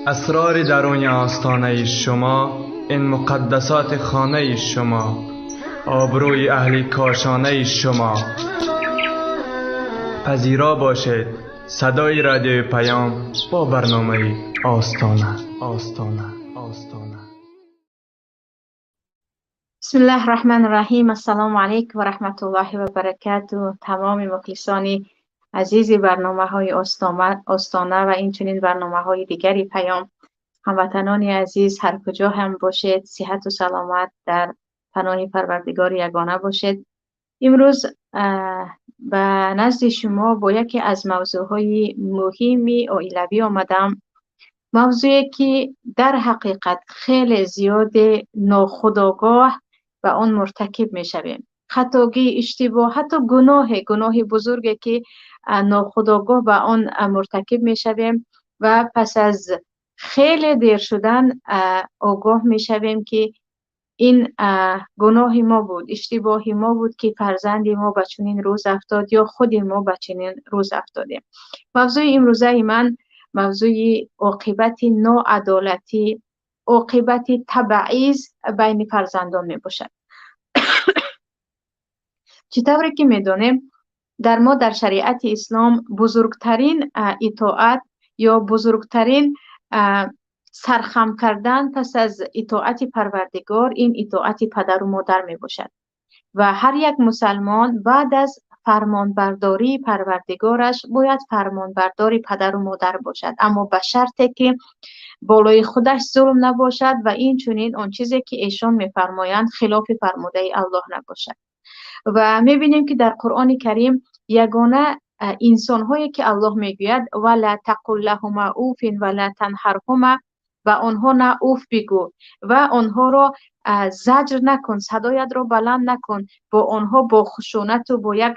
Асрори даруни остонаи шумо, ин муқаддасоти хонаи шумо, обрӯи аҳли кошонаи шумо. Пазиро бошед садои радиои Паём бо барномаи Остона, Остона, Остона. Бисмиллаҳи Раҳмони Раҳим. Ассалому алайкум ва раҳматуллоҳи ва баракатуҳ. Тамоми мухлисони азизи барномаҳои Остона ва инчунин барномаҳои дигари Паём, ҳамватанони азиз, ҳар куҷо ҳам бошед, сиҳату саломат дар паноҳи Парвардигори ягона бошед. Имрӯз ба назди шумо бо яке аз мавзӯъҳои муҳими оилавӣ омадам. Мавзӯе ки дар ҳақиқат хеле зиёде нохудогоҳ ба он муртакиб мешавем. Хатогӣ, иштибоҳ, ҳатто гуноҳе, гуноҳи бузурге ки нохудогоҳ ба он муртакиб мешавем ва пас аз хеле дер шудан огоҳ мешавем ки ин гуноҳи мо буд, иштибоҳи мо буд ки фарзанди мо ба чунин рӯз афтод ё худи мо ба чунин рӯз афтодем. Мавзӯи имрӯзаи ман мавзӯи оқибати ноадолатӣ, оқибати табъиз байни фарзандон мебошад. Чӣ тавре ки медонем, дар мо дар шариати ислом бузургтарин итоат ё бузургтарин сархам кардан пас аз итоати Парвардигор ин итоати падару модар мебошад ва ҳар як мусалмон баъд аз фармонбардории Парвардигораш бояд фармонбардори падару модар бошад, аммо ба шарте ки болои худаш зулм набошад ва инчунин он чизе ки эшон мефармоянд хилофи фармудаи Аллоҳ набошад. Ва мебинем ки дар Қуръони Карим ягона инсонҳое ки Аллоҳ мегӯяд ва ла тақул лаҳума уфин ва ла танҳарҳума, ба онҳо на уф бигӯ ва онҳоро заҷр накун, садоятро баланд накун, бо онҳо бо хушунату бо як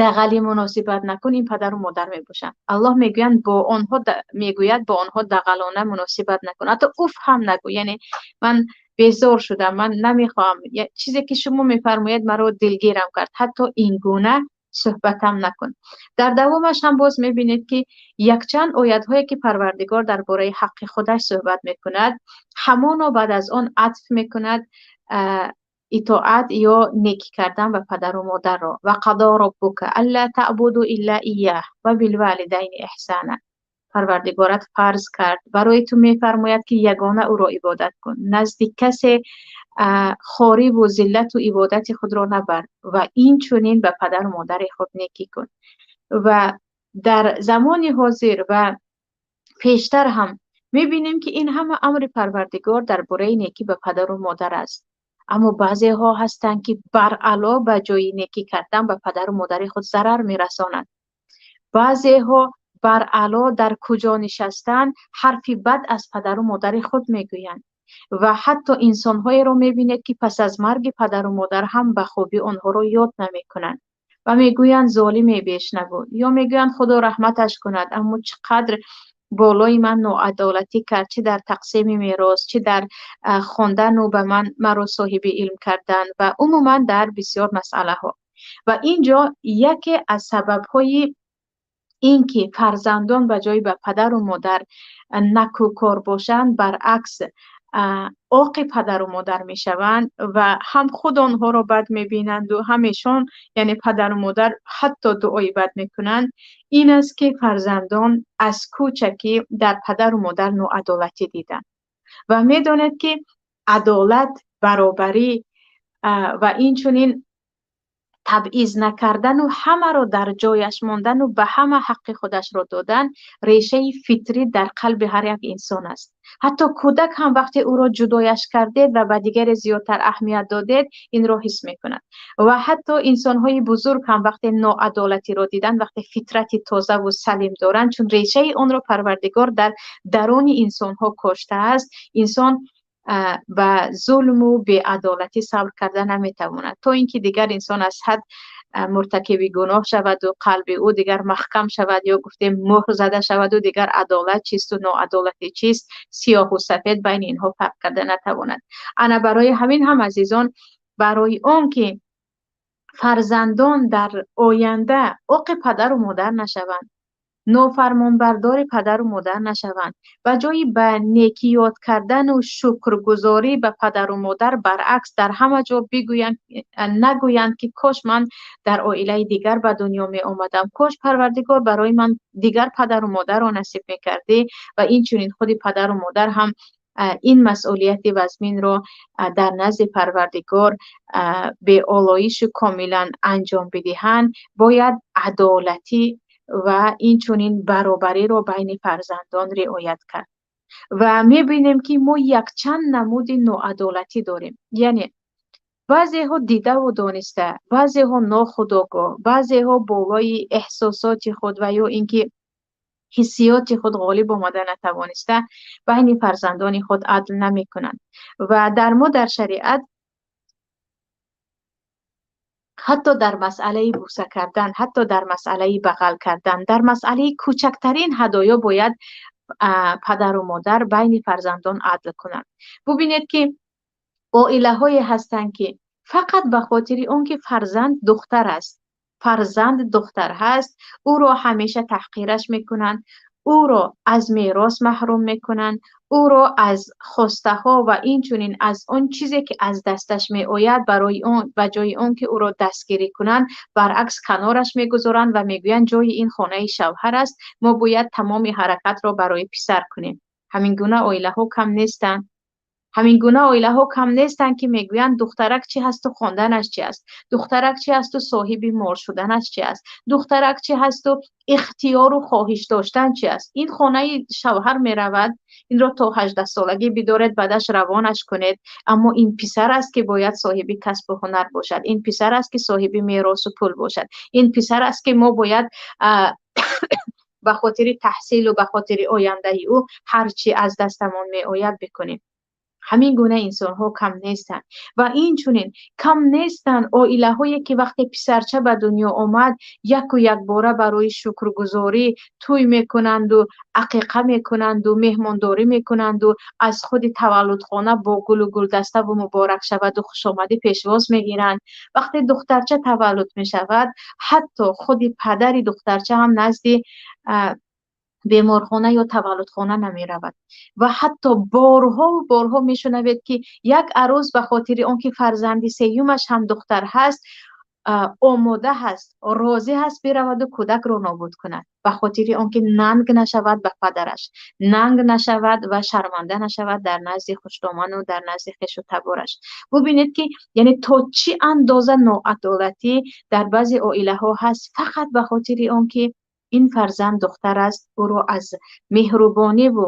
дағалӣ муносибат накун, ин падару модар мебошанд. Аллоҳ мегӯянд бо онҳо мегӯяд бо онҳо дағалона муносибат накун, ҳатто уф ҳам нагӯ. Яъне ман безор шудам, ман намехоҳам, чизе ки шумо мефармоед маро дилгирам кард, ҳатто ин гуна суҳбатам накун. Дар давомаш ҳам боз мебинед ки якчанд оятҳое ки Парвардигор дар бораи ҳаққи худаш суҳбат мекунад, ҳамоно баъд аз он атф мекунад итоат ё некӣ кардан ба падару модарро. Ва қадо роббука алла таъбуду илла ияҳ ва билвалидайни эҳсана. Парвардигорат фарз кард, барои ту мефармояд ки ягона ӯро ибодат кун, назди касе хориву зиллату ибодати худро набар ва инчунин ба падару модари худ некӣ кун. Ва дар замони ҳозир ва пештар ҳам мебинем ки ин ҳама амри Парвардигор дар бораи некӣ ба падару модар аст. Аммо баъзеҳо ҳастанд ки баръало ба ҷои некӣ кардан ба падару модари худ зарар мерасонанд. Баъзеҳо баръало дар куҷо нишастан ҳарфи бад аз падару модари худ мегӯянд ва ҳатто инсонҳоеро мебинед ки пас аз марги падару модар ҳам ба хубӣ онҳоро ёд намекунанд ва мегӯянд золиме беш набуд ё мегӯянд Худо раҳматаш кунад, аммо чӣ қадр болои ман ноадолатӣ кард, чӣ дар тақсими мерос, чӣ дар хондану ба ман маро соҳиби илм кардан ва умуман дар бисёр масъалаҳо. Ва ин ҷо яке аз сабабҳои ин ки фарзандон ба ҷои ба падару модар накӯкор бошанд, баръакс оқи падару модар мешаванд ва ҳам худ онҳоро бад мебинанду ҳамешон, яъне падару модар ҳатто дуои бад мекунанд, ин аст ки фарзандон аз кӯчакӣ дар падару модар ноадолатӣ диданд. Ва медонед ки адолат, баробарӣ ва инчунин табъиз накардану ҳамаро дар ҷояш мондану ба ҳама ҳаққи худашро додан решаи фитрӣ дар қалби ҳар як инсон аст. Ҳатто кӯдак ҳам вақте ӯро ҷудояш кардед ва ба дигаре зиёдтар аҳамият додед, инро ҳис мекунад. Ва ҳатто инсонҳои бузург ҳам вақте ноадолатиро дидан, вақте фитрати тозаву салим доранд, чун решаи онро Парвардигор дар даруни инсонҳо коштааст, инсон ба зулму беадолатӣ сабр карда наметавонад, то ин ки дигар инсон аз ҳад муртакиби гуноҳ шаваду қалби ӯ дигар маҳкам шавад ё гуфтем мӯҳр зада шаваду дигар адолат чисту ноадолатӣ чист, сиёҳу сафед байни инҳо фарқ карда натавонад. Ана барои ҳамин ҳам азизон, барои он ки фарзандон дар оянда оқи падару модар нашаванд, нофармонбардори падару модар нашаванд. Ба ҷои ба некӣ ёд кардану шукргузорӣ ба падару модар, баръакс дар ҳама ҷо бигӯянд, нагӯянд ки кош ман дар оилаи дигар ба дунё меомадам, кош Парвардигор барои ман дигар падару модарро насиб мекардӣ. Ва инчунин худи падару модар ҳам ин масъулияти вазминро дар назди Парвардигор беолоишу комилан анҷом бидиҳанд. Бояд адолатӣ ва инчунин баробариро байни фарзандон риоят кард. Ва мебинем, ки мо якчанд намуди ноадолатӣ дорем. Яъне баъзеҳо дидаву дониста, баъзеҳо нохудогоҳ, баъзеҳо болои эҳсосоти худ ва ё ин ки ҳиссиёти худ ғолиб омада натавониста байни фарзандони худ адл намекунанд. Ва дар мо дар шариат ҳатто дар масъалаи бӯса кардан, ҳатто дар масъалаи бағал кардан, дар масъалаи кӯчактарин ҳадоё бояд падару модар байни фарзандон адл кунанд. Бубинед, ки оилаҳое ҳастанд, ки фақат ба хотири он ки фарзанд духтар аст, фарзанд духтар ҳаст, ӯро ҳамеша таҳқираш мекунанд, ӯро аз мерос маҳрум мекунанд, ӯро аз хостаҳо ва инчунин аз он чизе ки аз дасташ меояд, барои он, ба ҷои он ки ӯро дастгирӣ кунанд, баръакс канораш мегузоранд ва мегӯянд ҷои ин хонаи шавҳар аст, мо бояд тамоми ҳаракатро барои писар кунем. Ҳамин гуна оилаҳо кам нестанд. Ҳамин гуна оилаҳо кам нестанд, ки мегӯянд духтарак чӣ ҳасту хонданаш чи аст, духтарак чӣ ҳасту соҳиби мол шуданаш чи аст, духтарак чӣ ҳасту ихтиёру хоҳиш доштан чи аст. Ин хонаи шавҳар меравад, инро то 18 солагӣ бидоред, баъдаш равонаш кунед. Аммо ин писар аст, ки бояд соҳиби касбу ҳунар бошад, ин писар аст, ки соҳиби меросу пул бошад, ин писар аст, ки мо бояд ба хотири таҳсилу ба хотири ояндаи ӯ ҳар чӣ аз дастамон меояд бикунем. Ҳамин гуна инсонҳо кам нестанд. Ва инчунин кам нестанд оилаҳое, ки вақте писарча ба дунё омад, яку якбора барои шукргузорӣ тӯй мекунанду, ақиқа мекунанду, меҳмондорӣ мекунанду, аз худи таваллудхона бо гулу гулдаставу муборак шаваду хушомадӣ пешвоз мегиранд. Вақте духтарча таваллуд мешавад, ҳатто худи падари духтарча ҳам назди беморхона ё таваллудхона намеравад. Ва ҳатто борҳову борҳо мешунавед, ки як арӯс ба хотири он ки фарзанди сеюмаш ҳам духтар ҳаст, омода ҳаст, розӣ ҳаст бираваду кӯдакро нобуд кунад, ба хотири он ки нанг нашавад ба падараш, нанг нашавад ва шарманда нашавад дар назди хушдоману дар назди хешу табораш. Бубинед, ки яъне то чӣ андоза ноадолатӣ дар баъзе оилаҳо ҳаст, фақат ба хотири он ки ин фарзанд духтар аст, ӯро аз меҳрубониву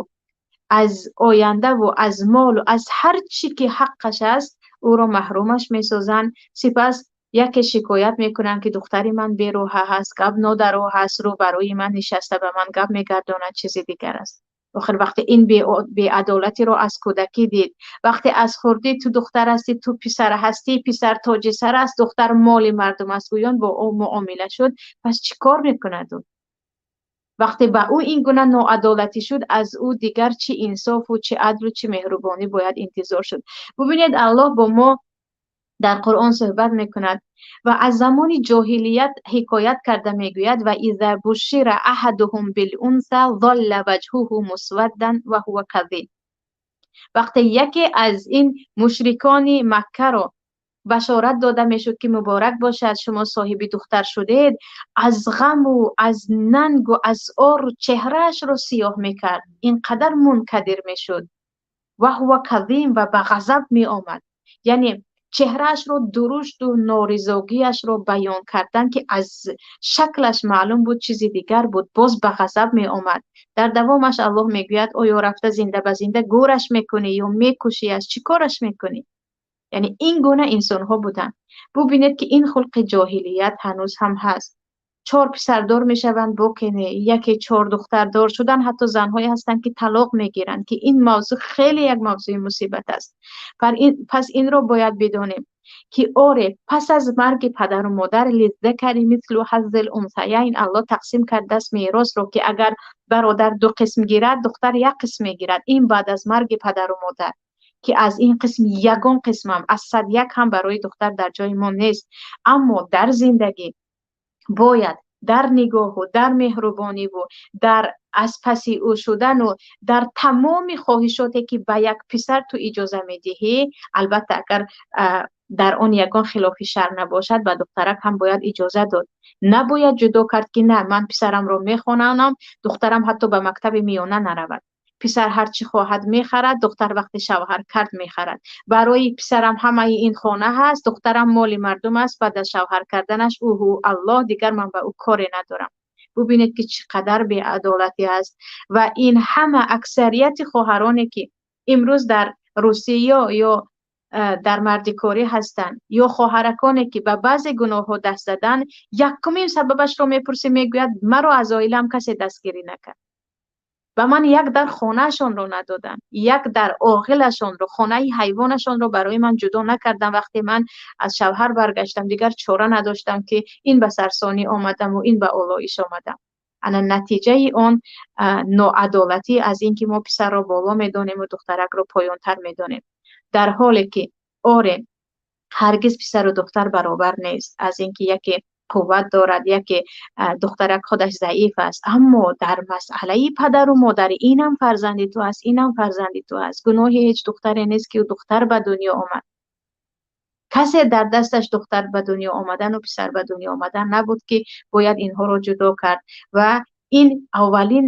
аз ояндаву аз молу аз ҳар чӣ ки ҳаққаш аст, ӯро маҳрумаш месозанд. Сипас яке шикоят мекунанд, ки духтари ман бероҳа ҳаст, гап нодароҳ аст, рӯбарӯи ман нишаста ба ман гап мегардонад, чизи дигар аст. Охир вақте ин беадолатиро аз кӯдакӣ дид, вақте аз хурдӣ ту духтар ҳастӣ, ту писар ҳастӣ, писар тоҷи сар аст, духтар моли мардум аст гӯён бо ӯ муомила шуд, пас чӣ кор мекунад ӯ? Вақте ба ӯ ин гуна ноадолатӣ шуд, аз ӯ дигар чӣ инсофу чӣ адлу чӣ меҳрубонӣ бояд интизор шуд? Бубинед, Аллоҳ бо мо дар Қуръон суҳбат мекунад ва аз замони ҷоҳилият ҳикоят карда мегӯяд: وإذا بشر أحدهم بالأنثى ظل وجهه مسودا وهو كظيم. Вақте яке аз ин мушрикони Маккаро башорат дода мешуд, ки муборак бошад, шумо соҳиби духтар шудед, аз ғаму аз нангу аз ору чеҳраашро сиёҳ мекард, ин қадар мункадир мешуд. وهو كظيم, ва ба ғазаб меомад, яъне чеҳраашро дурушту норизогиашро баён кардан, ки аз шаклаш маълум буд, чизи дигар буд, боз ба ғазаб меомад. Дар давомаш Аллоҳ мегӯяд: оё рафта зинда ба зинда гӯраш мекунӣ ё мекушиаш, чӣ кораш мекунӣ? Яъне ин гуна инсонҳо буданд. Бубинед, ки ин хулқи ҷоҳилият ҳанӯз ҳам ҳаст. Чор писардор мешаванд, боке не, яке чор духтардор шудан, ҳатто занҳое ҳастанд, ки талоқ мегиранд, ки ин мавзӯъ хеле як мавзӯи мусибат аст. Пас инро бояд бидонем, ки оре, пас аз марги падару модар للذكر مثل حظ الأنثيين, Аллоҳ тақсим кардааст меросро, ки агар бародар ду қисм гирад, духтар як қисм мегирад. Ин баъд аз марги падару модар, ки аз ин қисм ягон қисмам аз 101 ҳам барои духтар дар ҷои мо нест. Аммо дар зиндагӣ бояд Дар нигоҳу дар меҳрубониву дар аз паси ӯ шудану дар тамоми хоҳишоте, ки ба як писар ту иҷоза медиҳӣ, албатта, агар дар он ягон хилофи шаръ набошад, ба духтарак ҳам бояд иҷоза дод. Набояд ҷудо кард, ки на, ман писарамро мехонанам, духтарам ҳатто ба мактаби миёна наравад. Писар ҳар чӣ хоҳад, мехарад, духтар вақте шавҳар кард, мехарад. Барои писарам ҳамаи ин хона ҳаст, духтарам моли мардум аст, баъд аз шавҳар карданаш ӯҳу Аллоҳ, дигар ман ба ӯ коре надорам. Бубинед, ки чӣ қадар беадолатӣ аст. Ва ин ҳама аксарияти хоҳароне, ки имрӯз дар Русия ё дар мардикорӣ ҳастанд, ё хоҳараконе, ки ба баъзе гуноҳҳо даст заданд, якумин сабабашро мепурсӣ, мегӯяд: «Маро аз оилаам касе дастгирӣ накард, ба ман як дар хонаашонро надоданд, як дар оғилашонро, хонаи ҳайвонашонро барои ман ҷудо накарданд. Вақте ман аз шавҳар баргаштам, дигар чора надоштам, ки ин ба сарсонӣ омадаму ин ба олоиш омадам». Ана натиҷаи он ноадолатӣ аз ин ки мо писарро боло медонему духтаракро поёнтар медонем, дар ҳоле ки, оре, ҳаргиз писару духтар баробар нест, аз ин ки яке қувват дорад, яке духтарак худаш заиф аст. Аммо дар масъалаи падару модарӣ инам фарзанди ту аст, инам фарзанди ту аст. Гуноҳи ҳеҷ духтаре нест, ки ӯ духтар ба дунё омад. Касе дар дасташ духтар ба дунё омадану писар ба дунё омадан набуд, ки бояд инҳоро ҷудо кард. Ва ин аввалин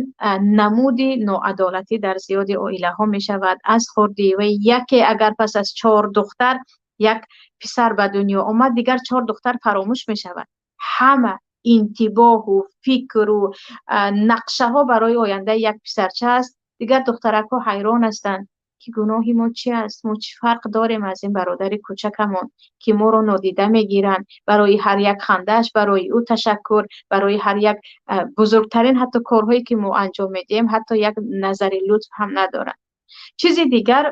намуди ноадолатӣ дар зиёди оилаҳо мешавад аз хурдӣ. Ва яке агар пас аз чор духтар як писар ба дунё омад, дигар чор духтар фаромӯш мешавад. Ҳама интибоҳу фикру нақшаҳо барои ояндаи як писарча аст. Дигар духтаракҳо ҳайрон ҳастанд, ки гуноҳи мо чи аст, мо чӣ фарқ дорем аз ин бародари кӯчакамон, ки моро нодида мегиранд? Барои ҳар як хандааш барои ӯ ташаккур, барои ҳар як бузургтарин ҳатто корҳое, ки мо анҷом медиҳем, ҳатто як назари лутф ҳам надоранд. Чизи дигар,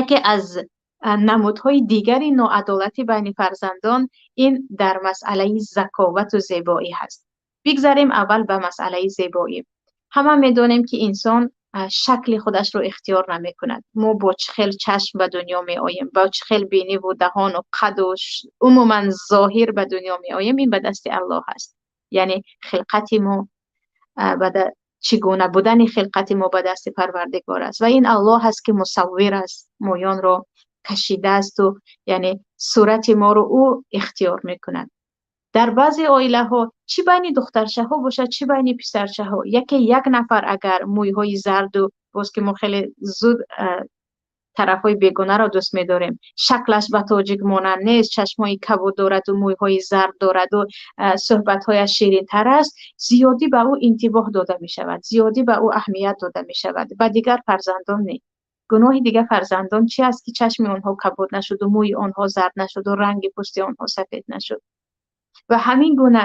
яке аз намудҳои дигари ноадолатӣ байни фарзандон ин дар масъалаи заковату зебоӣ ҳаст. Бигзарем аввал ба масъалаи зебоӣ. Ҳама медонем, ки инсон шакли худашро ихтиёр намекунад. Мо бо чӣ хел чашм ба дунё меоем, бо чӣ хел биниву даҳону қаду умуман зоҳир ба дунё меоем, ин ба дасти Аллоҳ аст. Яъне хилқати мо, чӣ гуна будани хилқати мо ба дасти Парвардигор аст. Ва ин Аллоҳ аст, ки мусаввир аст, моёнро кашидаасту, яъне сурати моро ӯ ихтиёр мекунад. Дар баъзе оилаҳо, чӣ байни духтарчаҳо бошад, чӣ байни писарчаҳо, яке як нафар агар мӯйҳои зарду, боз ки мо хеле зуд тарафҳои бегонаро дӯст медорем, шаклаш ба тоҷик монанд нест, чашмҳои кабуд дораду мӯйҳои зард дораду суҳбатҳояш ширинтар аст, зиёдӣ ба ӯ интибоҳ дода мешавад, зиёдӣ ба ӯ аҳамият дода мешавад, ба дигар фарзандон не. Гуноҳи дигар фарзандон чи аст, ки чашми онҳо кабуд нашуду мӯи онҳо зард нашуду ранги пӯсти онҳо сафед нашуд? Ва ҳамин гуна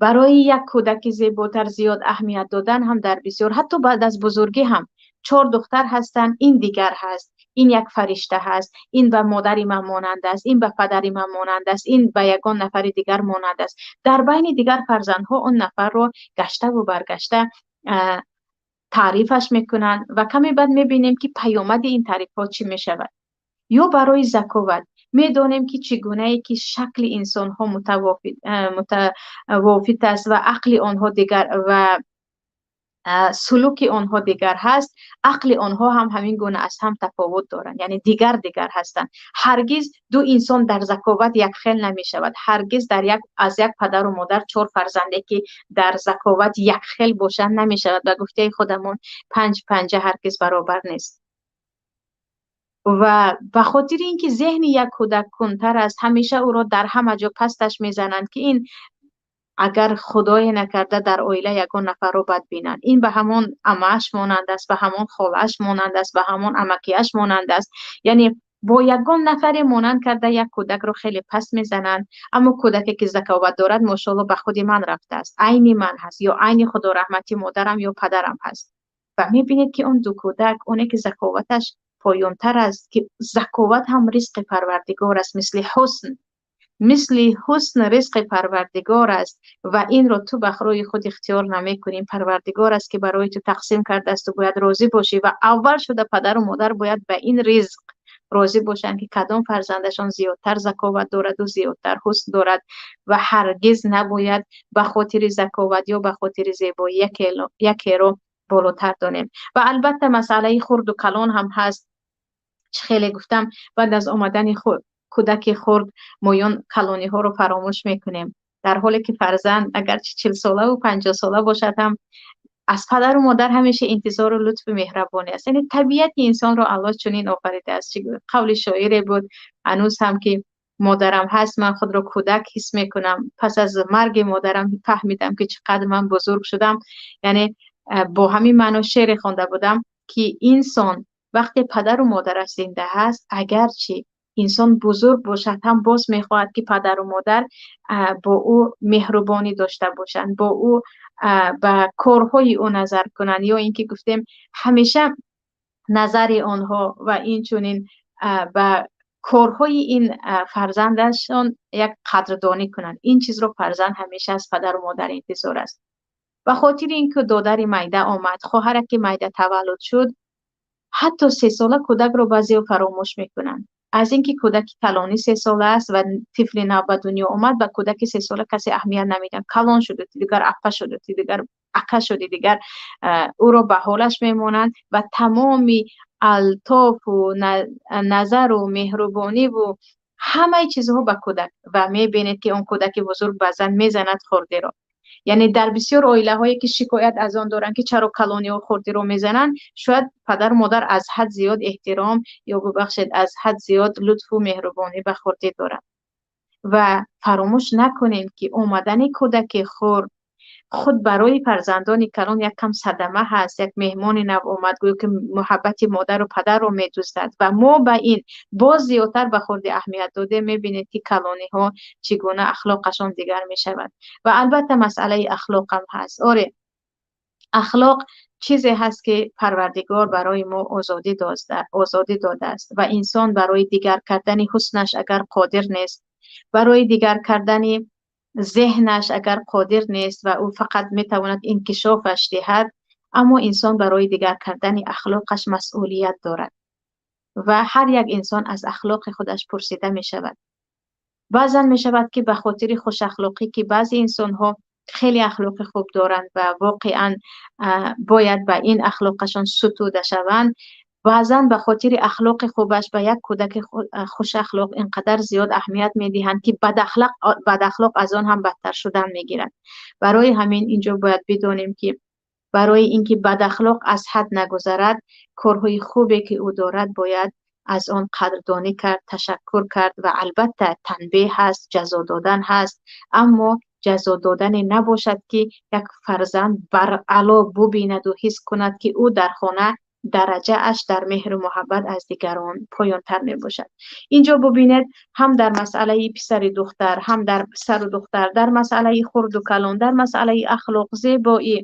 барои як кӯдаки зеботар зиёд аҳамият додан ҳам дар бисёр, ҳатто баъд аз бузургӣ ҳам, чор духтар ҳастанд, ин дигар ҳаст, ин як фаришта ҳаст, ин ба модари ман монанд аст, ин ба падари ман монанд аст, ин ба ягон нафари дигар монанд аст. Дар байни дигар фарзандҳо он нафарро гаштаву баргашта таърифаш мекунанд ва каме баъд мебинем, ки паёмади ин таърифҳо чӣ мешавад. Ё барои заковат, медонем, ки чӣ гунае ки шакли инсонҳо мутавофит аст ва ақли онҳо дигар ва сулуки онҳо дигар ҳаст, ақли онҳо ҳам ҳамин гуна аз ҳам тафовут доранд, яъне дигар дигар ҳастанд. Ҳаргиз ду инсон дар заковат якхел намешавад. Ҳаргиз дар як аз як падару модар чор фарзанде, ки дар заковат якхел бошанд, намешавад. Ба гуфтаи худамон, панҷ панҷа ҳаргиз баробар нест. Ва ба хотири ин ки зеҳни як кӯдак кундтар аст, ҳамеша ӯро дар ҳама ҷо пасташ мезананд, ки ин агар худое накарда дар оила ягон нафарро бад бинанд, ин ба ҳамон амааш монанд аст, ба ҳамон холааш монанд аст, ба ҳамон амакиаш монанд аст. Яъне бо ягон нафаре монанд карда як кӯдакро хеле паст мезананд. Аммо кӯдаке, ки заковат дорад, мошоалло, ба худи ман рафтааст, айни ман ҳаст ё айни худо раҳмати модарам ё падарам ҳаст. Ва мебинед, ки он ду кӯдак, оне ки заковаташ поёнтар аст, ки заковат ҳам ризқи Парвардигор аст, мисли ҳусн, мисли ҳусн ризқи Парвардигор аст ва инро ту ба рӯи худ ихтиёр намекунӣ, Парвардигор аст, ки барои ту тақсим кардааст, ту бояд розӣ бошӣ. Ва аввал шуда падару модар бояд ба ин ризқ розӣ бошанд, ки кадом фарзандашон зиёдтар заковат дорад ва зиёдтар ҳусн дорад ва ҳаргиз набояд ба хотири заковат ё ба хотири зебоӣ якеро болотар донем. Ва албатта масъалаи хурду калон ҳам ҳаст. Чӣ хеле гуфтам, баъд аз омадани кӯдаки хурд моён калониҳоро фаромӯш мекунем, дар ҳоле ки фарзанд агарчи 40-солаву 50-сола бошад ҳам аз падару модар ҳамеша интизору лутфу меҳрабонӣ аст. Яъне табиати инсонро Аллоҳ чунин офаридааст. Чӣ қавли шоире буд, ҳанӯз ҳам ки модарам ҳаст, ман худро кӯдак ҳис мекунам. Пас аз марги модарам фаҳмидам, ки чӣ қадр ман бузург шудам. Яъне бо ҳамин маъно шеъре хонда будам, ки инсон вақте падару модараш зинда ҳаст, агарчи инсон бузург бошад ҳам, боз мехоҳад, ки падару модар бо ӯ меҳрубонӣ дошта бошанд, бо ӯ ба корҳои ӯ назар кунанд, ё ин ки гуфтем ҳамеша назари онҳо ва инчунин ба корҳои ин фарзандашон як қадрдонӣ кунанд. Ин чизро фарзанд ҳамеша аз падару модар интизор аст. Ба хотири ин ки додари майда омад, хоҳараки майда таваллуд шуд, ҳатто 3-сола кӯдакро баъзеҳо фаромӯш мекунанд. Аз ин ки кӯдаки калонӣ 3-сола аст ва тифли нав ба дунё омад, ба кӯдаки 3-сола касе аҳамият намедиҳад. Калон шуду, дигар апа шуду, дигар ака шуди, дигар ӯро ба ҳолаш мемонанд ва тамоми алтофу назару меҳрубониву ҳамаи чизҳо ба кӯдак. Ва мебинед, ки он кӯдаки бузург баъзан мезанад хурдиро. Яъне дар бисёр оилаҳое ки шикоят аз он доранд, ки чаро калониҳо хурдиро мезананд, шояд падару модар аз ҳад зиёд эҳтиром ё, бубахшед, аз ҳад зиёд лутфу меҳрубонӣ ба хурдӣ доранд. Ва фаромӯш накунем, ки омадани кӯдаки хурд худ барои фарзандони калон як кам садама ҳаст. Як меҳмони нав омад, гӯё ки муҳаббати модару падарро медуздад ва мо ба ин боз зиёдтар ба хурдӣ аҳамият додем. Мебинед, ки калониҳо чӣ гуна ахлоқашон дигар мешавад. Ва албатта масъалаи ахлоқам ҳаст. Оре, ахлоқ чизе ҳаст, ки Парвардигор барои мо озодӣ додааст ва инсон барои дигар кардани ҳуснаш агар қодир нест, барои дигар кардани зеҳнаш агар қодир нест ва ӯ фақат метавонад инкишофаш диҳад, аммо инсон барои дигар кардани ахлоқаш масъулият дорад ва ҳар як инсон аз ахлоқи худаш пурсида мешавад. Баъзан мешавад, ки ба хотири хушахлоқӣ, ки баъзе инсонҳо хеле ахлоқи хуб доранд ва воқеан бояд ба ин ахлоқашон сутуда шаванд, баъзан ба хотири ахлоқи хубаш ба як кӯдаки хушахлоқ инқадар зиёд аҳамият медиҳанд, ки бадахлоқ аз он ҳам бадтар шудан мегирад. Барои ҳамин инҷо бояд бидонем, ки барои инки бадахлоқ аз ҳад нагузарад, корҳои хубе ки ӯ дорад, бояд аз он қадрдонӣ кард, ташаккур кард ва албатта танбеҳ ҳаст, ҷазо додан ҳаст, аммо ҷазо додане набошад, ки як фарзанд баръало бубинаду ҳис кунад, ки ӯ дар хона дараҷааш дар меҳру муҳаббат аз дигарон поёнтар мебошад. Инҷо бубинед, ҳам дар масъалаи писари духтар, ҳам дар писару духтар, дар масъалаи хурду калон, дар масъалаи ахлоқ, зебоӣ,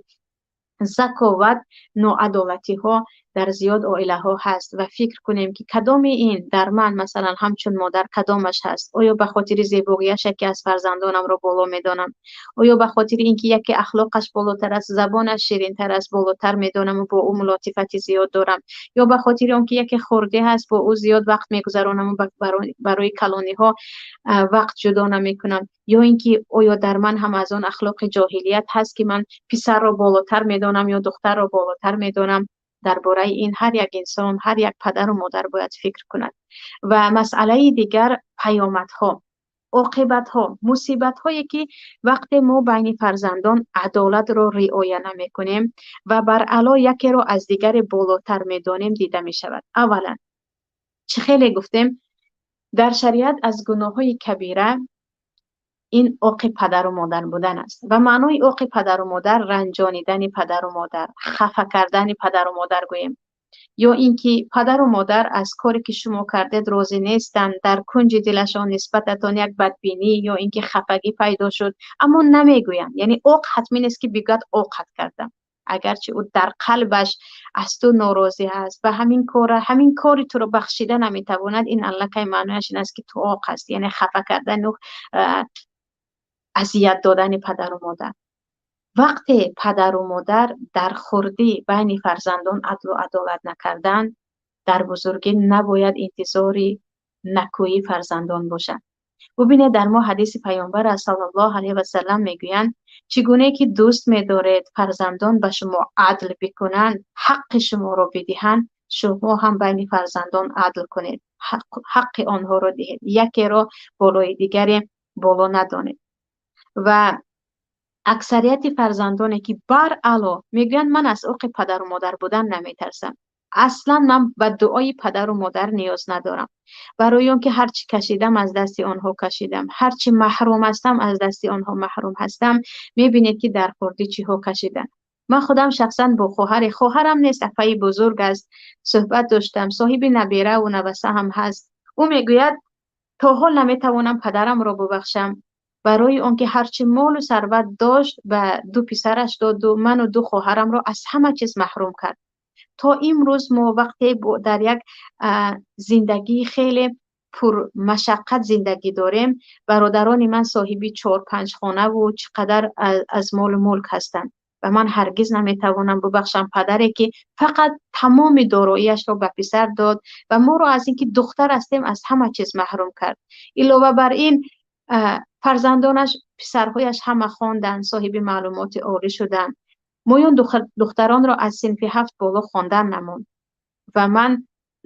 заковат, ноадолатиҳо дар зиёд оилаҳо ҳаст. Ва фикр кунем, ки кадоми ин дар ман, масалан, ҳамчун модар кадомаш ҳаст? Оё ба хотири зебогиаш яке аз фарзандонамро боло медонам? Оё ба хотири ин ки яке ахлоқаш болотар аст, забонаш ширинтар аст, болотар медонаму бо ӯ мулотифати зиёд дорам? Ё ба хотири он ки яке хурдӣ ҳаст, бо ӯ зиёд вақт мегузаронаму барои калониҳо вақт ҷудо намекунам? Ё ин ки оё дар ман ҳам аз он ахлоқи ҷоҳилият ҳаст, ки ман писарро болотар медонам ё духтарро болотар медонам? Дар бораи ин ҳар як инсон, ҳар як падару модар бояд фикр кунад. Ва масъалаи дигар паёмадҳо, оқибатҳо, мусибатҳое, ки вақте мо байни фарзандон адолатро риоя намекунем ва баръало якеро аз дигаре болотар медонем, дида мешавад. Аввалан, чӣ хеле гуфтем, дар шариат аз гуноҳҳои кабира ин оқи падару модар будан аст ва маънои оқи падару модар ранҷонидани падару модар, хафа кардани падару модар гӯем, ё ин ки падару модар аз коре ки шумо кардед розӣ нестанд, дар кунҷи дилашон нисбататон як бадбинӣ ё ин ки хафагӣ пайдо шуд, аммо намегӯянд. Яъне оқ ҳатмӣ нест, ки бигӯяд оқат кардам. Агарчи ӯ дар қалбаш аз ту норозӣ ҳаст ва ҳамин кора, ҳамин кори туро бахшида наметавонад, ин аллакай маънояш ин аст, ки ту оқ ҳастӣ, яъне хафа кардану азият додани падару модар. Вақте падару модар дар хурдӣ байни фарзандон адлу адолат накарданд, Дар бузургӣ набояд интизори накӯии фарзандон бошад. Бубинед, дар мо ҳадиси паёмбар саллаллоҳу алайҳи васаллам мегӯянд: чӣ гуна ки дӯст медоред фарзандон ба шумо адл бикунанд, ҳаққи шуморо бидиҳанд, шумо ҳам байни фарзандон адл кунед, ҳаққи онҳоро диҳед, якеро болои дигаре боло надонед. Ва аксарияти фарзандоне ки баръало мегӯянд ман аз ҳаққи падару модар будан наметарсам, аслан ман ба дуои падару модар ниёз надорам, барои он ки ҳарчи кашидам аз дасти онҳо кашидам, ҳарчи маҳрум ҳастам аз дасти онҳо маҳрум ҳастам. Мебинед ки дар хурдӣ чиҳо кашиданд. Ман худам шахсан бо хоҳарам нест, апаи бузург аст, суҳбат доштам, соҳиби набера ва наваса ҳам ҳаст. Ӯ мегӯяд то ҳол наметавонам падарамро бубахшам, барои он ки ҳарчи молу сарват дошт ба ду писараш дод ва ману ду хоҳарамро аз ҳама чиз маҳрум кард. То имрӯз мо вақте дар як зиндагии хеле пурмашаққат зиндагӣ дорем, бародарони ман соҳиби 4-5 хонаву чӣ қадар аз молу мулк ҳастанд ва ман ҳаргиз наметавонам бубахшам падаре ки фақат тамоми дороияшро ба писар дод ва моро аз инки духтар ҳастем аз ҳама чиз маҳрум кард. Илова бар ин фарзандонаш, писарҳояш ҳама хонданд, соҳиби маълумоти олӣ шуданд. Моён духтаронро аз синфи 7 боло хондан намонд ва ман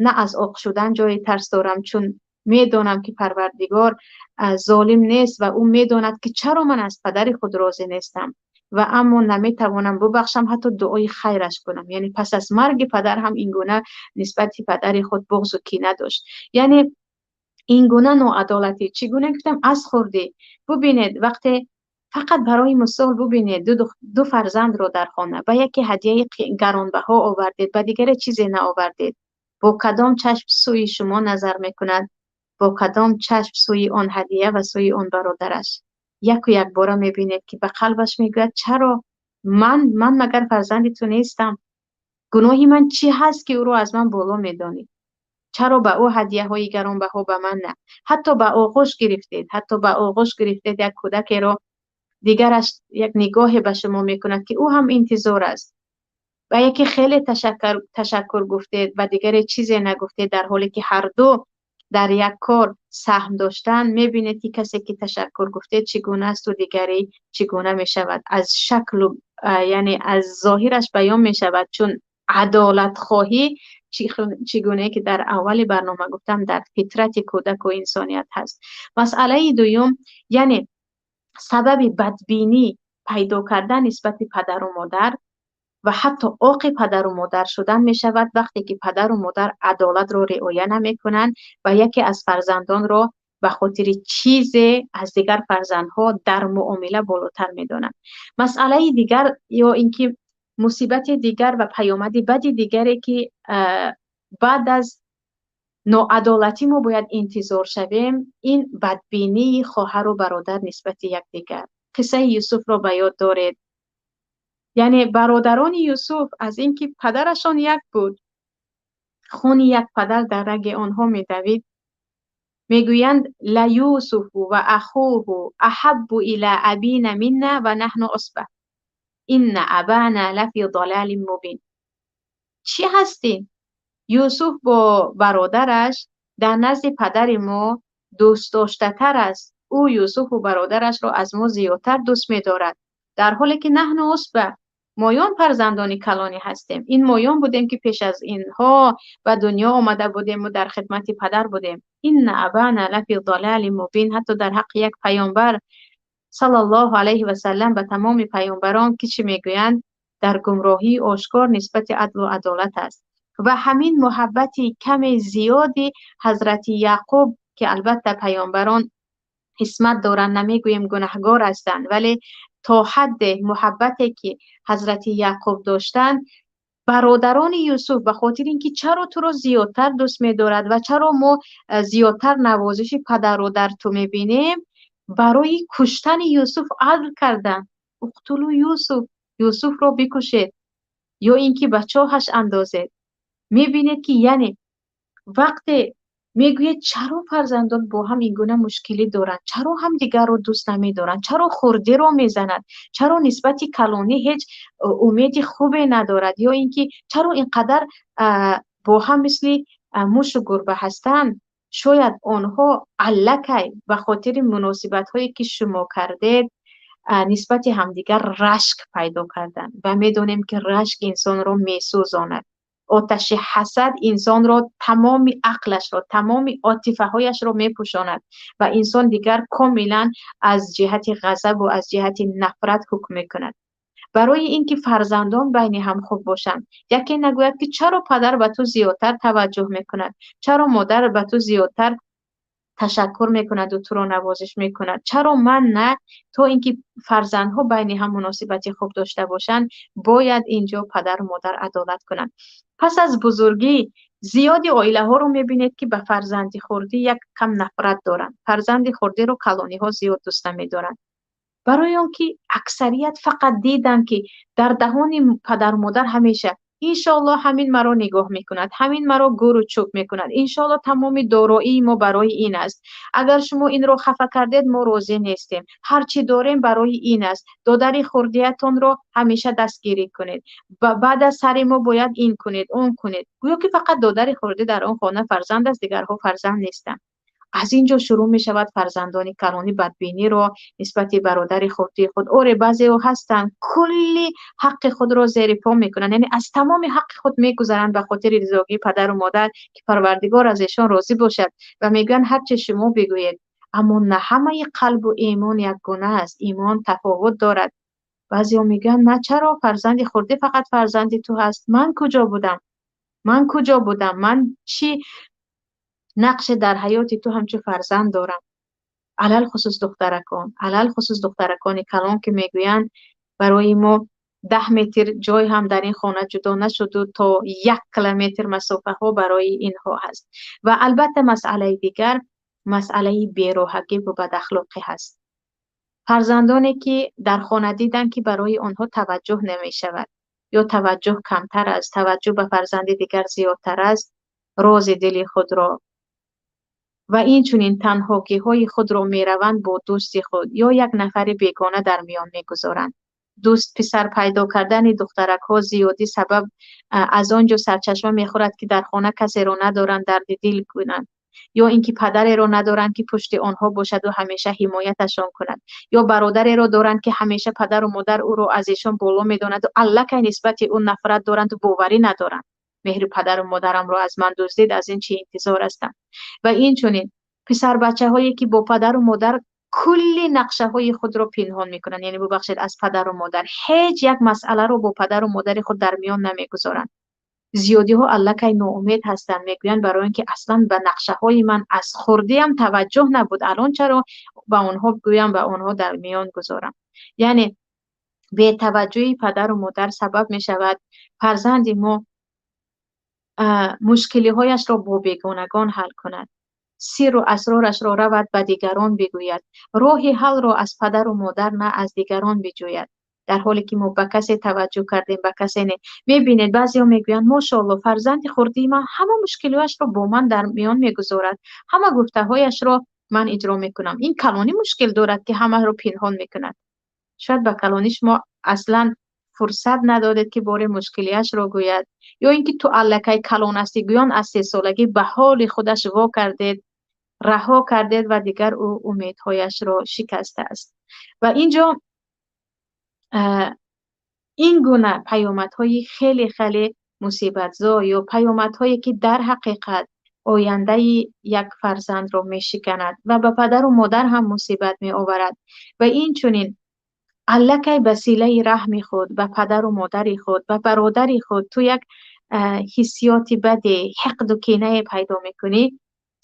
на аз оқ шудан ҷои тарс дорам, чун медонам ки Парвардигор золим нест ва ӯ медонад ки чаро ман аз падари худ розӣ нестам ва аммо наметавонам бубахшам, ҳатто дуои хайраш кунам. Яъне пас аз марги падар ҳам ин гуна нисбати падари худ буғзу кина дошт. Яъне ин гуна ноадолатӣ, чӣ гуна гуфтам, аз хурдӣ. Бубинед, вақте фақат барои мисол бубинед, ду фарзандро дар хона ба яке ҳадияи гаронбаҳо овардед, ба дигаре чизе наовардед, бо кадом чашм сӯи шумо назар мекунад, бо кадом чашм сӯи он ҳадия ва сӯи он бародараш? Яку якбора мебинед ки ба қалбаш мегӯяд чаро ман магар фарзанди ту нестам? Гуноҳи ман чӣ ҳаст ки ӯро аз ман боло медонӣ? Чаро ба ӯ ҳадияҳои гаронбаҳо, ба ман на? Ҳатто ба оғӯш гирифтед, ҳатто ба оғӯш гирифтед як кӯдакеро, дигараш як нигоҳе ба шумо мекунад ки ӯ ҳам интизор аст. Ба яке хеле ташаккур гуфтед, ба дигаре чизе нагуфтед, дар ҳоле ки ҳар ду дар як кор саҳм доштанд. Мебинед ки касе ки ташаккур гуфтед чӣ гуна аст ва дигаре чӣ гуна мешавад. Аз шаклу, яъне аз зоҳираш баён мешавад, чун адолатхоҳӣ чӣ гуна ки дар аввали барнома гуфтам дар фитрати кӯдак ва инсоният ҳаст. Масъалаи дуюм, яъне сабаби бадбинӣ пайдо кардан нисбати падару модар ва ҳатто оқи падару модар шудан мешавад вақте ки падару модар адолатро риоя намекунанд ва яке аз фарзандонро ба хотири чизе аз дигар фарзандҳо дар муомила болотар медонанд. Масъалаи дигар ё инки мусибати дигар ва паёмади бади дигаре ки баъд аз ноадолатӣ мо бояд интизор шавем, ин бадбинии хоҳару бародар нисбати якдигар. Қиссаи Юсуфро ба ёд доред. Яъне бародарони Юсуф аз инки падарашон як буд, хуни як падар дар раги онҳо медавид, мегӯянд ла Юсуфу ва ахуҳу аҳаббу ила абина минна ва наҳну усба инна абана лафи далалин мубин. Чӣ ҳастем? Юсуф бо бародараш дар назди падари мо дӯстдоштатар аст. Ӯ Юсуфу бародарашро аз мо зиёдтар дӯст медорад, дар ҳоле ки наҳну усба, моён фарзандони калонӣ ҳастем. Ин моён будем ки пеш аз инҳо ба дунё омада будем ва дар хидмати падар будем. Инна абана лафи далалин мубин. Ҳатто дар ҳаққи як паёмбар саллаллоҳу алайҳи васаллам ба тамоми паёмбарон ки чӣ мегӯянд? Дар гумроҳии ошкор нисбати адлу адолат аст. Ва ҳамин муҳаббати каме зиёди ҳазрати Яъқуб, ки албатта паёмбарон исмат доранд, намегӯем гунаҳгор ҳастанд, вале то ҳадде муҳаббате ки ҳазрати Яъқуб доштанд, бародарони Юсуф ба хотири инки чаро туро зиёдтар дӯст медорад ва чаро мо зиёдтар навозиши падарро дар ту мебинем, барои куштани Юсуф адл карданд. Уқтулу Юсуф, Юсуфро бикушед ё инки ба чоҳаш андозед. Мебинед ки яъне вақте мегӯяд чаро фарзандон бо ҳам ин гуна мушкилӣ доранд, чаро ҳамдигарро дӯст намедоранд, чаро хурдиро мезанад, чаро нисбати калонӣ ҳеҷ умеди хубе надорад, ё ин ки чаро ин қадар Бо ҳам мисли мушу гурба ҳастанд, шояд онҳо аллакай ба хотири муносибатҳое ки шумо кардед нисбати ҳамдигар рашк пайдо карданд ва медонем ки рашк инсонро месӯзонад. Оташи ҳасад инсонро тамоми ақлашро, тамоми отифаҳояшро мепӯшонад ва инсон дигар комилан аз ҷиҳати ғазабу аз ҷиҳати нафрат ҳукм мекунад. Барои ин ки фарзандон байни ҳам хуб бошанд, яке нагӯяд ки чаро падар ба ту зиёдтар таваҷҷӯҳ мекунад, чаро модар ба ту зиёдтар ташаккур мекунаду туро навозиш мекунад, чаро ман на? То ин ки фарзандҳо байни ҳам муносибати хуб дошта бошанд, бояд инҷо падару модар адолат кунанд. Пас аз бузургӣ зиёди оилаҳоро мебинед ки ба фарзанди хурдӣ як кам нафрат доранд. Фарзанди хурдиро калониҳо зиёд дӯст намедоранд. Барои он ки аксарият фақат диданд ки дар даҳони падару модар ҳамеша иншоаллоҳ ҳамин маро нигоҳ мекунад, ҳамин маро гӯру чӯб мекунад, иншоаллоҳ тамоми дороии мо барои ин аст, агар шумо инро хафа кардед мо розӣ нестем, ҳар чӣ дорем барои ин аст, додари хурдиятонро ҳамеша дастгирӣ кунед, баъд аз сари мо бояд ин кунед, он кунед. Гӯё ки фақат додари хурдӣ дар он хона фарзанд аст, дигарҳо фарзанд нестанд. Аз ин ҷо шурӯъ мешавад фарзандони калони бадбиниро нисбати бародари хурдии худ. Оре, баъзеҳо ҳастанд кулли ҳаққи худро зери по мекунанд, яъне аз тамоми ҳаққи худ мегузаранд ба хотири ризогии падару модар ки Парвардигор аз эшон розӣ бошад ва мегӯянд ҳар чӣ шумо бигӯед. Аммо на ҳамаи қалбу имон якгуна аст, имон тафовут дорад. Баъзеҳо мегӯянд на, чаро фарзанди хурдӣ фақат фарзанди ту ҳаст? Ман куҷо будам? Ман куҷо будам? Ман чӣ нақше дар ҳаёти ту ҳамчун фарзанд дорам? Алалхусус духтаракон, алалхусус духтаракони калон ки мегӯянд барои мо 10 метр ҷой ҳам дар ин хона ҷудо нашуду то 1 километр масофаҳо барои инҳо ҳаст. Ва албатта масъалаи дигар масъалаи бероҳагӣ ва бадахлоқӣ ҳаст. Фарзандоне ки дар хона диданд ки барои онҳо таваҷҷӯҳ намешавад ё таваҷҷӯҳ камтар аст, таваҷҷӯҳ ба фарзанди дигар зиёдтар аст, рози дили худро ва инчунин танҳогиҳои худро мераванд бо дӯсти худ ё як нафари бегона дар миён мегузоранд. Дӯст писар пайдо кардани духтаракҳо зиёдӣ сабаб аз он ҷо сарчашма мехӯрад ки дар хона касеро надоранд дарди дил кунанд, ё ин ки падареро надоранд ки пушти онҳо бошаду ҳамеша ҳимояташон кунад, ё бародареро доранд ки ҳамеша падару модар ӯро аз эшон боло медонаду аллакай нисбати ӯ нафрат доранду боварӣ надоранд. Меҳри падару модарамро аз ман дуздид, аз ин чӣ интизор ҳастам? Ва инчунин писарбачаҳое ки бо падару модар кулли нақшаҳои худро пинҳон мекунанд, яъне бубахшед, аз падару модар ҳеҷ як масъаларо бо падару модари худ дар миён намегузоранд. Зиёдиҳо аллакай ноумед ҳастанд, мегӯянд барои ин ки аслан ба нақшаҳои ман аз хурдиам таваҷҷӯҳ набуд, алон чаро ба онҳо гӯям, ба онҳо дар миён гузорам? Яъне бетаваҷҷӯҳии падару модар сабаб мешавад фарзанди мо мушкилиҳояшро бо бегонагон ҳал кунад, сирру асрорашро равад ба дигарон бигӯяд, роҳи ҳалро аз падару модар на аз дигарон биҷӯяд. Дар ҳоле ки мо ба касе таваҷҷӯҳ кардем, ба касе не. Мебинед, баъзеҳо мегӯянд мошоалло фарзанди хурдии ман ҳама мушкилиҳояшро бо ман дар миён мегузорад, ҳама гуфтаҳояшро ман иҷро мекунам. Ин калонӣ мушкил дорад ки ҳамаро пинҳон мекунад. Шояд ба калонӣ шумо аслан фурсат надодед ки бори мушкилиашро гӯяд, ё ин ки ту аллакай калон ҳастӣ, гӯён аз 3 солагӣ ба ҳоли худаш во кардед, раҳо кардед ва дигар ӯ умедҳояшро шикастааст. Ва инҷо ин гуна паёмадҳои хеле хеле мусибатзо ё паёмадҳое ки дар ҳақиқат ояндаи як фарзандро мешиканад ва ба падару модар ҳам мусибат меоварад. Ва инчунин аллакай ба силаи раҳми худ, ба падару модари худ, ба бародари худ ту як ҳиссиёти баде, ҳиқду кинае пайдо мекунӣ,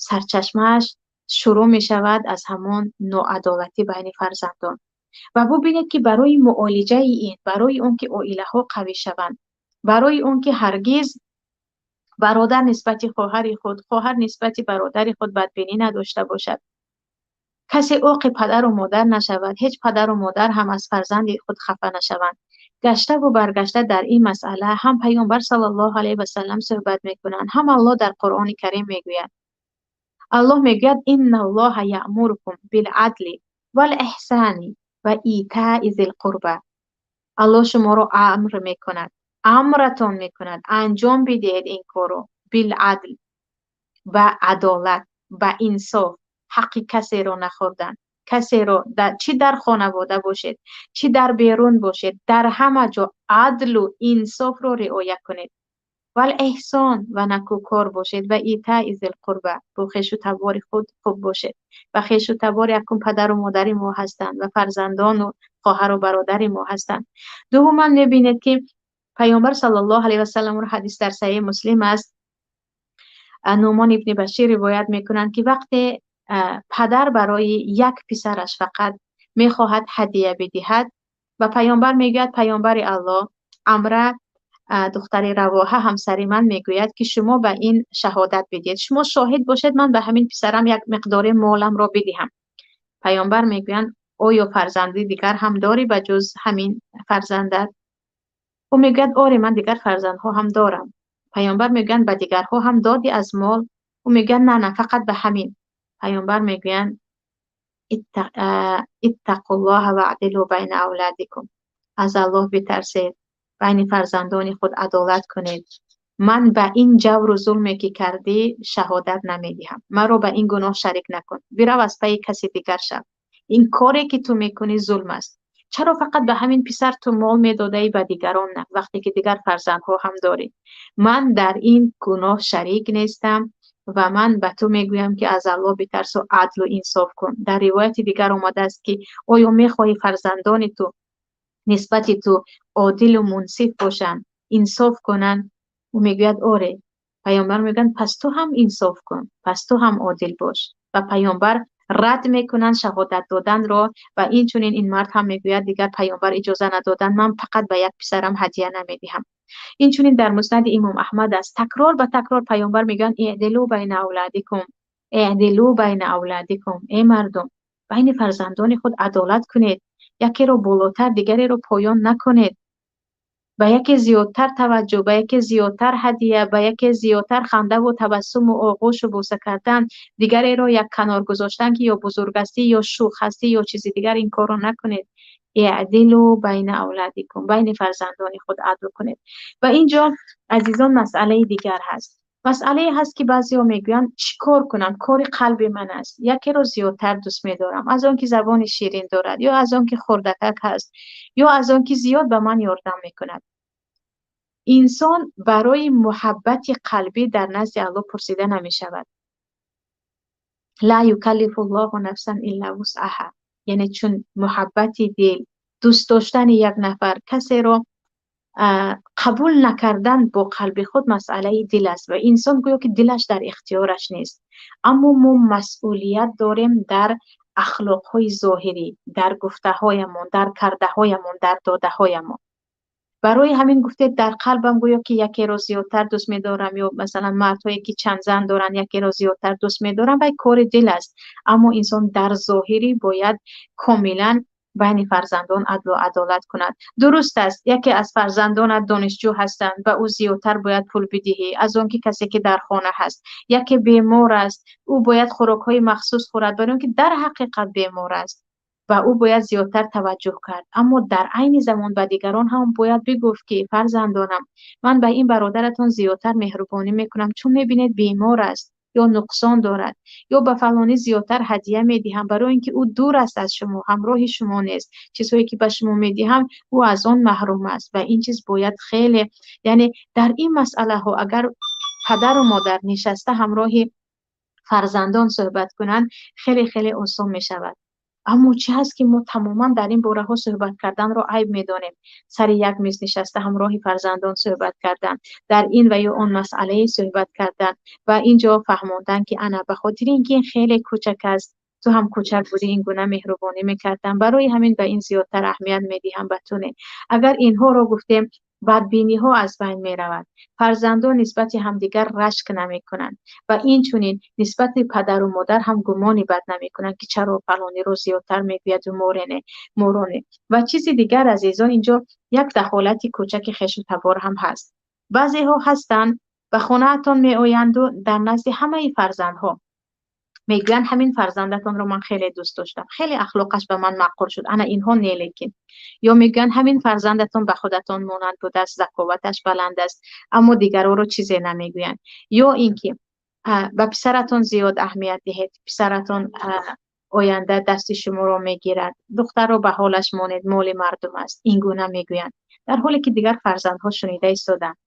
сарчашмааш шурӯъ мешавад аз ҳамон ноадолатӣ байни фарзандон. Ва бубинед ки барои муолиҷаи ин, барои он ки оилаҳо қавӣ шаванд, барои он ки ҳаргиз бародар нисбати хоҳари худ, хоҳар нисбати бародари худ бадбинӣ надошта бошад, касе оқи падару модар нашавад, ҳеҷ падару модар ҳам аз фарзанди худ хафа нашаванд. Гаштаву баргашта дар ин масъала ҳам Паёмбар саллаллоҳу алайҳи васаллам суҳбат мекунанд, ҳам Аллоҳ дар Қуръони Карим мегӯяд. Аллоҳ мегӯяд: инналлоҳа яъмурукум билъадли вал-иҳсани ва итаи зил қурба. Аллоҳ шуморо амр мекунад, амратон мекунад, анҷом бидиҳед ин корро. билъадл, ба адолат, ба инсоф, ҳаққи касеро нахӯрдан, касеро чӣ дар хонавода бошед, чӣ дар берун бошед, дар ҳама ҷо адлу инсофро риоя кунед. Вал эҳсон, ва накӯкор бошед, ва итаи зилқурба, бо хешу табори худ хуб бошед. Ва хешу табор якум падару модари мо ҳастанд ва фарзандону хоҳару бародари мо ҳастанд. Дуввуман мебинед, ки Паёмбар саллаллоҳу алайҳи васалламро ҳадис дар Саҳеҳи Муслим аст. Нӯъмон ибни Башир ривоят мекунанд, ки вақте падар барои як писараш фақат мехоҳад ҳадия бидиҳад, ба Паёмбар мегӯяд: Паёмбари Аллоҳ, Амра духтари Равоҳа ҳамсари ман мегӯяд, ки шумо ба ин шаҳодат бидиҳед, шумо шоҳид бошед, ман ба ҳамин писарам як миқдори моламро бидиҳам. Паёмбар мегӯянд: оё фарзанди дигар ҳам дорӣ ба ҷуз ҳамин фарзандат? Ӯ мегӯяд: оре, ман дигар фарзандҳо ҳам дорам. Паёмбар мегӯянд: ба дигарҳо ҳам додӣ аз мол? Ӯ мегӯяд: на, на, фақат ба ҳамин. Паёмбар мегӯянд: иттақуллоҳа ваъдилу байна авладикум, аз Аллоҳ битарсед, байни фарзандони худ адолат кунед. Ман ба ин ҷавру зулме, ки кардӣ, шаҳодат намедиҳам. Маро ба ин гуноҳ шарик накун. Бирав, аз пайи каси дигар шав. Ин коре, ки ту мекунӣ, зулм аст. Чаро фақат ба ҳамин писар ту мол медодаӣ, ба дигарон на, вақте ки дигар фарзандҳо ҳам дорӣ? Ман дар ин гуноҳ шарик нестам ва ман ба ту мегӯям, ки аз Аллоҳ битарсу адлу инсоф кун. Дар ривояти дигар омадааст, ки оё мехоҳӣ фарзандони ту нисбати ту одилу мунсиф бошанд, инсоф кунанд? Ӯ мегӯяд: оре. Паёмбар мегӯянд: пас ту ҳам инсоф кун, пас ту ҳам одил бош. Ва Паёмбар рад мекунанд шаҳодат доданро. Ва инчунин ин мард ҳам мегӯяд: дигар Паёмбар иҷоза надоданд, ман фақат ба як писарам ҳадия намедиҳам. Инчунин дар Муснади Имом Аҳмад аст, такрор ба такрор Паёмбар мегӯянд: иъдилу байна авладикум, иъдилу байна авладикум, эй мардум, байни фарзандони худ адолат кунед, якеро болотар, дигареро поён накунед, ба яке зиёдтар таваҷҷӯҳ, ба яке зиёдтар ҳадия, ба яке зиёдтар хандаву табассуму оғӯшу бӯса кардан, дигареро як канор гузоштан, ки ё бузург ҳастӣ, ё шӯх ҳастӣ, ё чизи дигар, ин корро накунед. Иъдилу байна авладикум, байни фарзандони худ адл кунед. Ва инҷо, азизон, масъалаи дигар ҳаст. Масъалае ҳаст, ки баъзеҳо мегӯянд: чӣ кор кунам, кори қалби ман аст, якеро зиёдтар дӯст медорам, аз он ки забони ширин дорад, ё аз он ки хурдакак ҳаст, ё аз он ки зиёд ба ман ёрдам мекунад. Инсон барои муҳаббати қалбӣ дар назди Аллоҳ пурсида намешавад. Ла юкаллифуллоҳу нафсан илла вусъаҳа, яъне чун муҳаббати дил, дӯст доштани як нафар, касеро қабул накардан бо қалби худ масъалаи дил аст ва инсон гӯё ки дилаш дар ихтиёраш нест. Аммо мо масъулият дорем дар ахлоқҳои зоҳирӣ, дар гуфтаҳоямон, дар кардаҳоямон, дар додаҳоямон. Барои ҳамин гуфтед, дар қалбам гӯё ки якеро зиёдтар дӯст медорам, ё масалан мардҳое, ки чанд зан доранд, якеро зиёдтар дӯст медорам, вай кори дил аст. Аммо инсон дар зоҳирӣ бояд комилан байни фарзандон адлу адолат кунад. Дуруст аст, яке аз фарзандонат донишҷӯ ҳастанд, ба ӯ зиёдтар бояд пул бидиҳӣ аз он ки касе, ки дар хона ҳаст. Яке бемор аст, ӯ бояд хӯрокҳои махсус хӯрад, барои он ки дар ҳақиқат бемор аст, ба ӯ бояд зиёдтар таваҷҷӯҳ кард. Аммо дар айни замон ба дигарон ҳам бояд бигуфт, ки фарзандонам, ман ба ин бародаратон зиёдтар меҳрубонӣ мекунам, чун мебинед, бемор аст ё нуқсон дорад, ё ба фалонӣ зиёдтар ҳадия медиҳам, барои ин ки ӯ дур аст аз шумо, ҳамроҳи шумо нест, чизҳое, ки ба шумо медиҳам, ӯ аз он маҳрум аст. Ва ин чиз бояд хеле, яъне дар ин масъалаҳо агар падару модар нишаста ҳамроҳи фарзандон суҳбат кунанд, хеле хеле осон мешавад. Аммо чӣ ҳаст, ки мо тамоман дар ин бораҳо суҳбат карданро айб медонем. Сари як миз нишаста ҳамроҳи фарзандон суҳбат кардан, дар ин ва ё он масъалае суҳбат кардан ва инҷо фаҳмондан, ки ана, ба хотири ин ки ин хеле кӯчак аст, ту ҳам кӯчак будӣ, ин гуна меҳрубонӣ мекардам, барои ҳамин ба ин зиёдтар аҳамият медиҳам, ба ту не. Агар инҳоро гуфтем, бадбиниҳо аз байн меравад, фарзандон нисбати ҳамдигар рашк намекунанд ва инчунин нисбати падару модар ҳам гумони бад намекунанд, ки чаро фалониро зиёдтар мегӯяду моро не, мороне. Ва чизи дигар, азизон, инҷо як дахолати кӯчаки хешу табор ҳам ҳаст. Баъзеҳо ҳастанд, ба хонаатон меоянду дар назди ҳамаи фарзандҳо Мегӯянд ҳамин фарзандатонро ман хеле дӯст доштам, хеле ахлоқаш ба ман маъқул шуд, ана инҳо не лекин. Ё мегӯянд ҳамин фарзандатон ба худатон монанд будааст, заковаташ баланд аст, аммо дигарҳоро чизе намегӯянд. Ё ин ки ба писаратон зиёд аҳамият диҳед, писаратон оянда дасти шуморо мегирад, духтарро ба ҳолаш монед, моли мардум аст, ин гуна мегӯянд. Дар ҳоле ки дигар фарзандҳо шунида истоданд,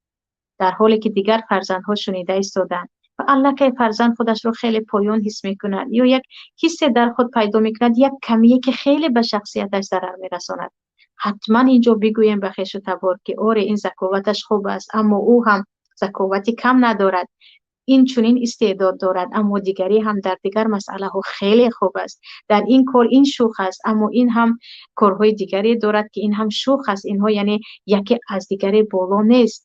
дар ҳоле ки дигар фарзандҳо шунида истоданд ва аллакай фарзанд худашро хеле поён ҳис мекунад ё як ҳиссе дар худ пайдо мекунад, як камие ки хеле ба шахсияташ зарар мерасонад. Ҳатман инҷо бигӯем ба хешу табор ки оре, ин заковаташ хуб аст, аммо ӯ ҳам заковати кам надорад, ин чунин истеъдод дорад, аммо дигарӣ ҳам дар дигар масъалаҳо хеле хуб аст, дар ин кор ин шӯх аст, аммо ин ҳам корҳои дигаре дорад ки ин ҳам шӯх аст. Инҳо яъне яке аз дигаре боло нест.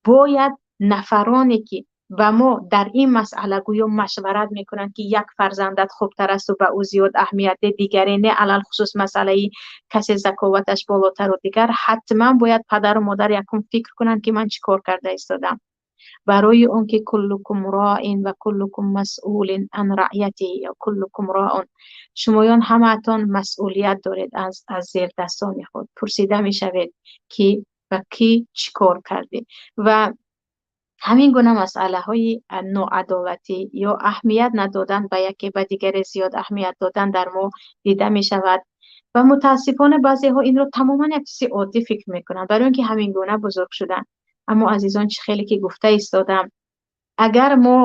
Бояд нафароне ки ба мо дар ин масъала гӯё машварат мекунанд ки як фарзандат хубтар аст ва ба ӯ зиёд аҳамият де, дигаре не, алалхусус масъалаи касе заковаташ болотару дигар, ҳатман бояд падару модар якум фикр кунанд ки ман чӣ кор карда истодам. Барои он ки куллукум роин ва куллукум масъулин ан раъятиҳи ё куллукум роун, шумоён ҳамаатон масъулият доред аз зердастони худ, пурсида мешавед ки ба кӣ чӣ кор кардед. Ва ҳамин гуна масъалаҳои ноадолатӣ ё аҳамият надодан ба яке ба дигаре зиёд аҳамият додан дар мо дида мешавад ва мутаассифона баъзеҳо инро тамоман як чизи оддӣ фикр мекунанд, барои он ки ҳамин гуна бузург шуданд. Аммо азизон, чӣ хеле ки гуфта истодам, агар мо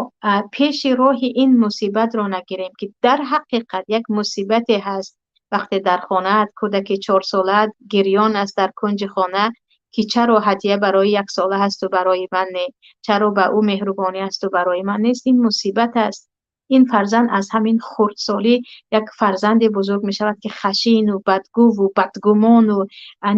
пеши роҳи ин мусибатро нагирем, ки дар ҳақиқат як мусибате ҳаст, вақте дар хонаат кӯдаки 4-солаат гирён аст дар кунҷи хона, ки чаро ҳадия барои 1 сола ҳасту барои ман не, чаро ба ӯ меҳрубонӣ ҳасту барои ман нест, ин мусибат аст. Ин фарзанд аз ҳамин хурдсолӣ як фарзанде бузург мешавад ки хашину бадгӯву бадгумону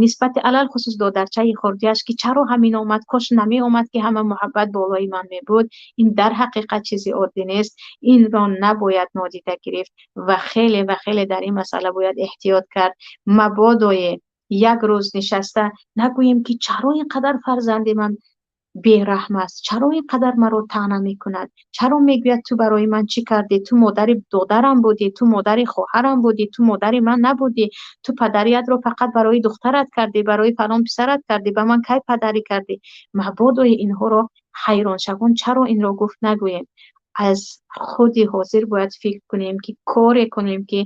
нисбати алалхусус додарчаи хурдиаш ки чаро ҳамин омад, кош намеомад ки ҳама муҳаббат болои ман мебуд. Ин дар ҳақиқат чизи оддӣ нест, инро набояд нодида гирифт ва хеле ва хеле дар ин масъала бояд эҳтиёт кард. Мабодое як рӯз нишаста нагӯем ки чаро ин қадар фарзанди ман бераҳм аст, чаро ин қадар маро таъна мекунад, чаро мегӯяд ту барои ман чӣ кардӣ, ту модари додарам будӣ, ту модари хоҳарам будӣ, ту модари ман набудӣ, ту падариятро фақат барои духтарат кардӣ, барои фалон писарат кардӣ, ба ман кай падарӣ кардӣ. Мабодои инҳоро ҳайрон шавон чаро инро гуфт нагӯем. Аз худи ҳозир бояд фикр кунем ки коре кунем ки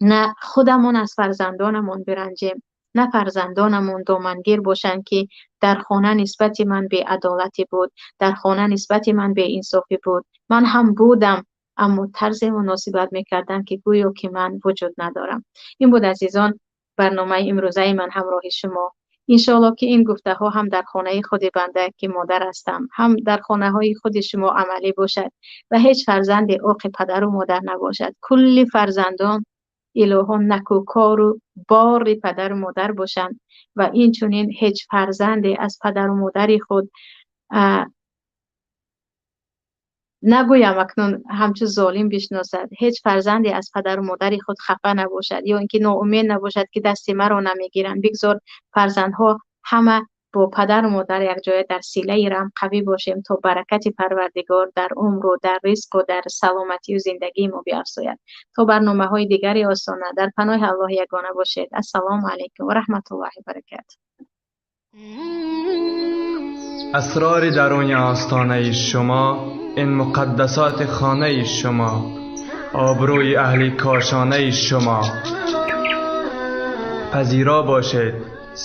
на худамон аз фарзандонамон биранҷем, на фарзандонамон домангир бошанд ки дар хона нисбати ман беадолатӣ буд, дар хона нисбати ман беинсофӣ буд, ман ҳам будам, аммо тарзе муносибат мекардам ки гӯё ки ман вуҷуд надорам. Ин буд азизон барномаи имрӯзаи ман ҳамроҳи шумо. Иншоалло ки ин гуфтаҳо ҳам дар хонаи худи банда ки модар ҳастам, ҳам дар хонаҳои худи шумо амалӣ бошад ва ҳеҷ фарзанде оқи падару модар набошад. Кулли фарзандон илоҳо накӯкору бори падару модар бошанд ва инчунин ҳеҷ фарзанде аз падару модари худ нагӯям акнун ҳамчун золим бишносад, ҳеҷ фарзанде аз падару модари худ хафа набошад ё ин ки ноумед набошад ки дасти маро намегиранд. Бигзор фарзандҳо ҳама бо падару модар якҷоя дар силаи раҳм қавӣ бошем то баракати Парвардигор дар умру дар ризқу дар саломатию зиндагии мо биафзояд. То барномаҳои дигари Остона дар паноҳи Аллоҳи ягона бошед. Ассалому алайкум ва раҳматуллоҳи баракатуҳ. Асрори даруни остонаи шумо, ин муқаддасоти хонаи шумо, обрӯи аҳли кошонаи шумо. Пазиро бошед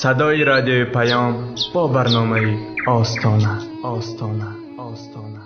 садои радиои Паём бо барномаи Остона, Остона, Остона.